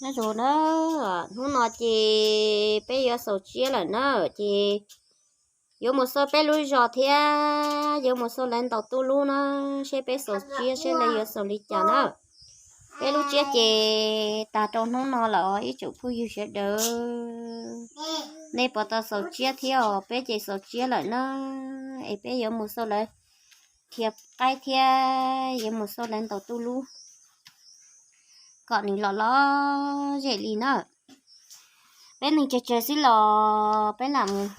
Nyob zoo na, hnub no ces peb yuav xaus tsiab lawm na, ces yuav mus xauj peb lub zos thiab yuav mus xauj lawv ntaus tuj lub na, seb peb xaus tsiab seb lawv yuav xaus li cas na. Peb lub tsiab ces tag rau hnub no lawm os ib tsoom phooj ywg sawv daws. Nej puas tau xaus tsiab thiab os? Peb ces xaus tsiab lawm na, es peb yuav mus xauj lawv dhia qaib thiab yuav mus xauj lawv ntaus tuj lub kom nws los lom zem li na. Peb neeg tsawg tsawg xwb los peb lam mus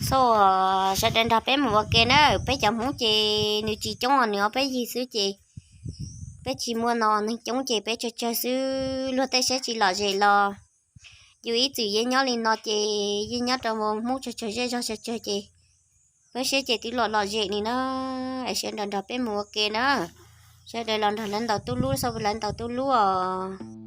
xauj, sawv daws nrog peb mus ua ke na. Peb cov Hmoob ces nws tsis coob os, nws ob peb yig xwb ces peb tsis muaj no neeg coob ces peb tsawg tsawg xwb. Luag tej siab tsis lom zem los yus ib txwm yeej nyob li no ces yeej nyob rau Hmoob tsawg tsawg zej zog tsawg tsawg ces peb siab ces twb lom lom zem li na. Es sawv daws nrog peb mus ua ke na, sawv daws los nrog lawv ntaus tuj lub, xauj lawv ntaus tuj lub os.